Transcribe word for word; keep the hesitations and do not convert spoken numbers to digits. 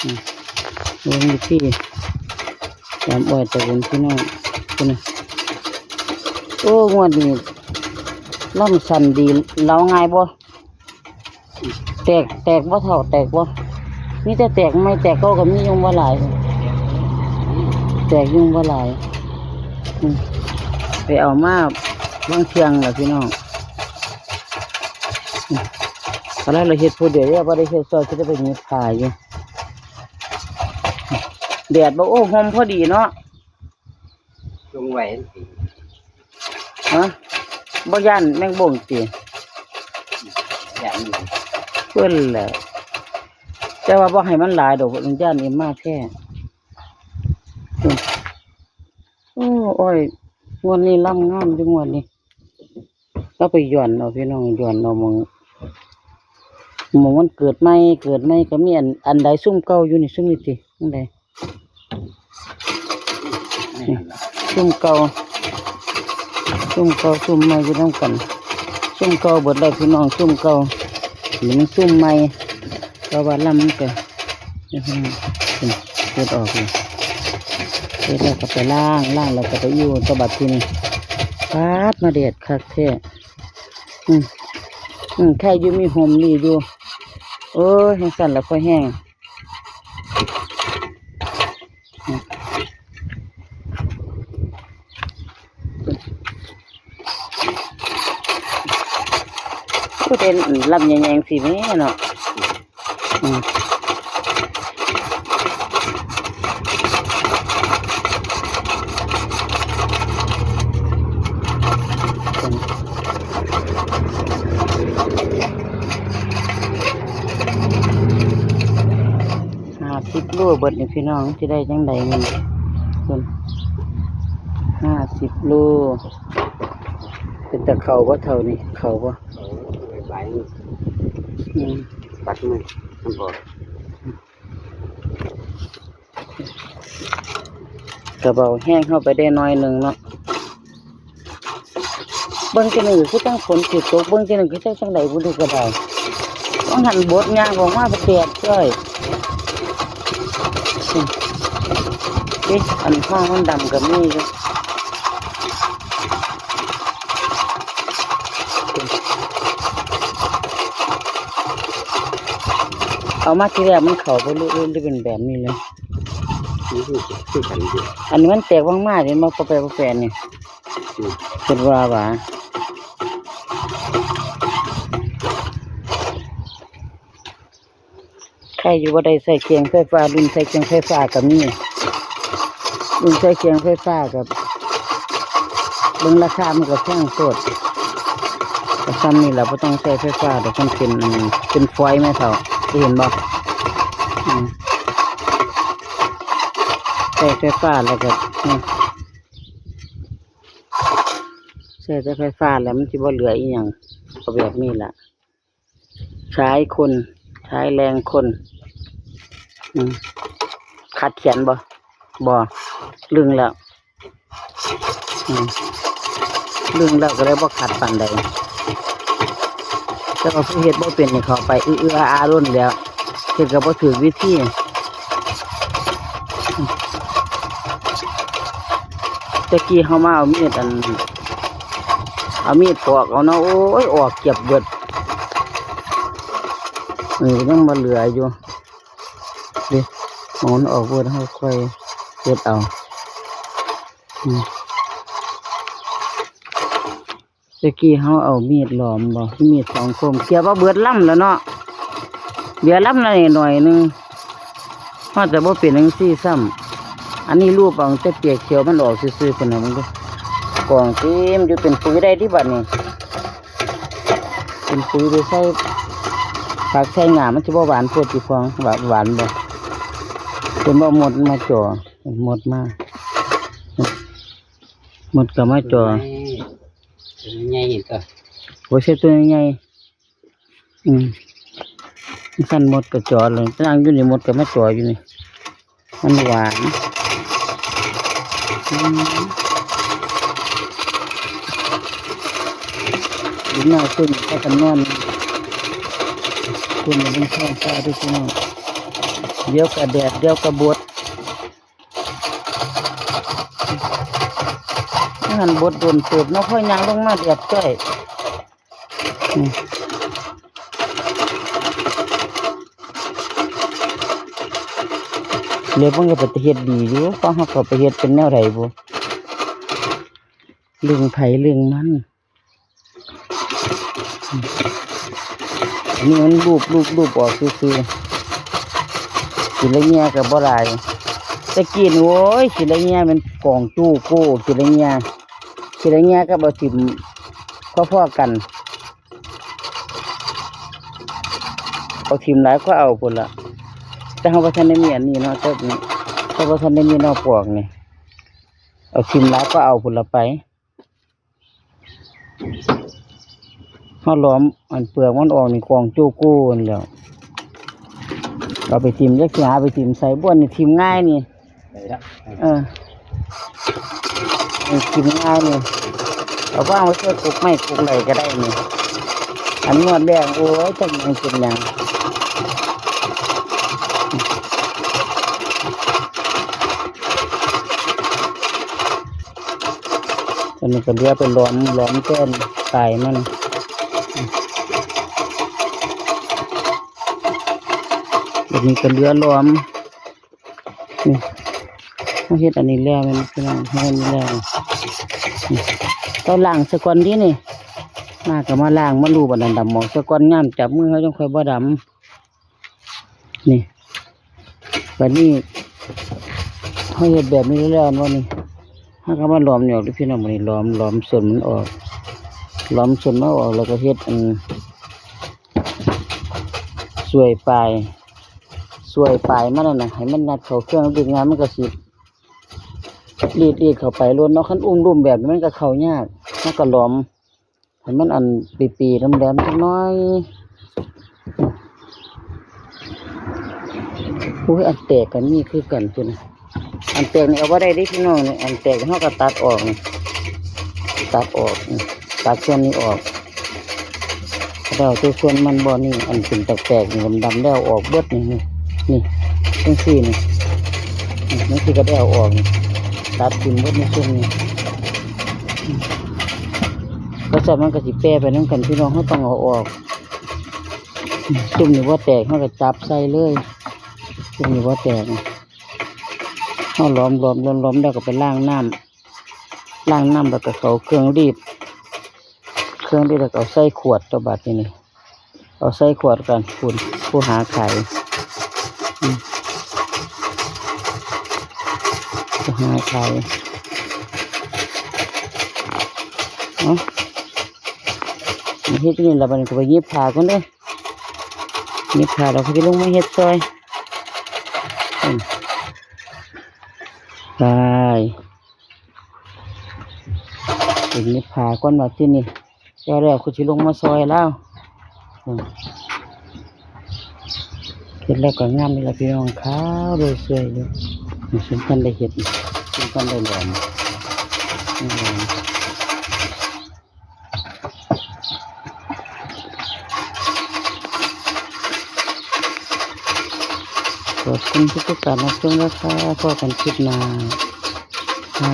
อืม เบิ่งวิธี ยามอ้อยตะบุญพี่น้อง คุณนะ โอ้ งวดนี้ ลำสั้นดี เหลาง่ายบ่ แตก แตกบ่เฒ่า แตกบ่ มีแต่แตกใหม่ แตกเก่าก็มี ยุงบ่หลาย แตกยุงบ่หลาย อืม ไปเอามา วางเที่ยงล่ะพี่น้อง อืม ตอนแรกเราเฮ็ดผู้เดียว บ่ได้เฮ็ดซอย สิได้ไปหยิบผ้าอยู่ แดดบ่ โอ้ ห่มพอดีเนาะ ลงไว้ ฮะ บ่ย้านแมงบงติ ย้านอยู่ เพิ่นแหละ แต่ว่าบ่ให้มันหลายดอก ย้านเอ็มมาแท้ อืม โอ้ อ้อย งวดนี้ลำงามอยู่งวดนี้ เราไปหย่อนเอาพี่น้อง หย่อนเอาหม่อง หม่องมันเกิดใหม่ เกิดใหม่ก็มีอัน อันใดซุ่มเก่าอยู่นี่ ซุ่มนี่ติ อันใด นี่ ซุ่มเก่า ซุ่มเก่า ซุ่มใหม่อยู่นำกัน ซุ่มเก่าเบิดแล้วพี่น้อง ซุ่มเก่า นี่มันซุ่มใหม่ เพราะว่าลำมันก็ เฮ็ดออกอยู่ เฮ็ดแล้วก็ไปล้าง ล้างแล้วก็ไปอยู่ ตะบัดทีนี้ ป๊าด มาแดดคักแท้ อืม อืม ใครอยู่มีห่มนี่อยู่ โอ้ย จั่งซั้นล่ะค่อยแห้ง อืม ผู้ใดลำใหญ่ๆจั่งซี้แหมเนาะ อืม ห้าสิบโลเบิดนี่พี่น้อง สิได้จั่งใด๋นี่ คุณ ห้าสิบโล เป็นตาเข้าบ่เฒ่านี่ เข้าบ่ เอาใบ อืม ปัดมือ มันบ่ กระเบาแห้งเข้าไปได้หน่อยหนึ่งเนาะ เบิ่งจั่งหนึ่งคือจั่งฝนสิตก เบิ่งจั่งหนึ่งคือจั่งจั่งใด๋บ่รู้ก็ได้ ต้องหันบดยางออกมาบ่แตกจ้อย นี่ เอ๊ะ อันข้างมันดำก็มีอยู่ เอามาทีแรกมันเข้าบ่รู้ หรือเป็นแบบนี้เลย นี่คือ คือกันอยู่ อันนี้มันแตกว่างมาเห็นบ่ ปอแปะปอแปะนี่ อืม คิดว่าหวา ใครอยู่บ่ได้ใส่เคียงไฟฟ้า รุ่นใส่เคียงไฟฟ้าก็มี รุ่นใส่เคียงไฟฟ้าก็ เบิ่งราคามันก็แพงโพด ก็ส่ำนี่ล่ะ บ่ต้องใส่ไฟฟ้าดอก มันเป็น เป็นฟอยล์แม่เฒ่า สิเห็นบ่ อืม ใส่ไฟฟ้าแล้วก็ นี่ ใส่แต่ไฟฟ้าแล้วมันสิบ่เหลืออีหยัง ก็แบบนี้ล่ะ ใช้คน ใช้แรงคน อืม ขัดเขียนบ่ บ่ ลึงแล้ว อืม ลึงแล้วก็เลยบ่ขัดปานใด แต่ว่าผู้เฮ็ดบ่เป็นนี่เข้าไปอื้อๆอาๆล้นแล้ว เฮ็ดก็บ่ถูกวิธี แต่กี้เฮามาเอามีดอัน เอามีดปอกเอาเนาะ โอ้ย ออกเกือบเบิด นี่ยังบ่เหลืออยู่ เด้ หมอนออกเบิด เฮาค่อยเฮ็ดเอา อืม แต่กี้เฮาเอามีดหลอมบ่ มีดสองคม เกือบว่าเบิดลำแล้วเนาะ เหลือลำละหน่อยหนึ่ง ฮอดแต่บ่เป็นจั่งซี้ซ้ำ อันนี้รูปเอาแต่เปียกเขียวมันออกซื่อๆ พุ่นน่ะ มึงดู กองเต็มอยู่ เป็นปุ๋ยได้ติบัดนี้ เป็นปุ๋ยไปใส่ผักใส่หญ้า มันสิบ่หวานโพดติพ่อง หวาน หวานบ่ จนว่ามดมาจ่อ มดมา มดก็มาจ่อ นี่ ตัวใหญ่นี่ก็ โอ้ย ใส่ตัวใหญ่ อืม คันมดก็จ่อเลย นั่งอยู่นี่มดก็มาจ่ออยู่นี่ มันหวาน อืม ดีมากขึ้น ถ้ากันนอน คุณมันเป็นข้าวปลาด้วยพี่น้อง เดี๋ยวกะแดด เดี๋ยวกะบด หั้นบดโดนเติบเนาะ พอย่างลงมาแดดจ้อย อืม เดี๋ยวเพิ่นก็ไปเฮ็ดดีอยู่ ฟังเฮาก็ไปเฮ็ดเป็นแนวใดบุ เรื่องไผเรื่องมัน อันนี้มันลูบ ลูบ ลูบออกซื่อๆ ขี้เหล็กเงี่ยก็บ่หลาย แต่กี้นี่ โอ้ย ขี้เหล็กเงี่ยมันกองจู้โก้ ขี้เหล็กเงี่ย ขี้เหล็กเงี่ยกับเอาถิ่มพอๆกัน เอาถิ่มหลายก็เอาพุ้นละ แต่เฮาบ่ทันได้มีอันนี้เนาะ แต่ แต่บ่ทันได้มีแนวปอกนี่ เอาถิ่มหลายก็เอาพุ้นละไป เฮาหลอมอันเปลือกมันออกนี่กองโจโก้นั่นแหล้ว เอาไปถิ่ม จักสิหาไปถิ่มใส่ บ่อนนี่ถิ่มง่ายนี่ ได้ละ เออ นี่ถิ่มง่ายนี่ เอาวางไว้ใส่กกไม้กกไหนก็ได้นี่ อันงวดแรก โอ้ย จักมันเป็นหยัง อันนี้ก็เหลือไปหลอม หลอมแทนปลายมัน อันนี้ก็เหลือหลอม นี่ เฮาเฮ็ดอันนี้แล้วแม่นพี่น้อง เฮ็ดอันนี้แล้ว นี่ ต้องล้างซะก่อนเด้นี่ มาก็มาล้าง มาลูบอันนั้นดำออกซะก่อน ยามจับมือเฮาจั่งค่อยบ่ดำ นี่ บัดนี้ เฮาเฮ็ดแบบนี้แล้วแม่นบ่นี่ เฮาก็มาหลอมนี่ออกเด้อพี่น้อง บัดนี้หลอม หลอมส้นมันออก หลอมส้นมันออก แล้วก็เฮ็ดอัน ส่วยปลาย ส่วยปลายมันนั่นน่ะ ให้มันงัดเข้าเครื่องรีดงาน มันก็สิรีด รีดเข้าไปโลดเนาะ คันอุ้มลุ่มแบบนี้มันก็เข้ายาก มันก็หลอม ให้มันอันปีๆ แหลมๆ จักหน่อย โอ้ย อันแตกก็มีคือกันพุ้นน่ะ อันแตกนี่เอาบ่ได้เด้พี่น้อง นี่ อันแตกเฮาก็ตัดออกนี่ ตัดออกนี่ ตัดส่วนนี้ออก แล้วแต่ส่วนมันบ่นี่ อันเป็นแตกๆ นี่ดำๆ แล้วออกเบิดนี่ นี่ นี่ จั่งซี้นี่ นี่ จั่งซี้ก็ได้เอาออกนี่ ตัดถิ่มเบิดในซุมนี่ ก็จั่งมันก็สิแปรไปนำกันพี่น้อง เฮาต้องเอาออก ซุมนี่บ่แตก เฮาก็จับใส่เลย ซุมนี่บ่แตก เฮาหลอมๆ หลอมๆ แล้วก็ไปล้างน้ำ ล้างน้ำแล้วก็เข้าเครื่องรีด เครื่องรีดแล้วก็เอาใส่ขวดตัว บัดนี้นี่ เอาใส่ขวดก่อนพุ้น ผู้หาขาย อืม ผู้หาขาย เอ้า เฮ็ดนี่ล่ะ บัดนี้ก็ไปหยิบผ้าก่อนเด้อ หยิบผ้าแล้วก็สิลงมาเฮ็ดซอย อืม ไป เป็นนิพพาก่อนว่าที่นี่ แล้ว แล้วคือสิลงมาซอยลาว อืม เฮ็ดแล้วก็งามนี่ล่ะพี่น้อง ขาวเลยสวยเลย นี่ซุมท่านได้เฮ็ด ซุมท่านได้หลอม อืม ขอบคุณทุกๆ การรับชมนะคะ พบกันคลิปหน้า ค่ะ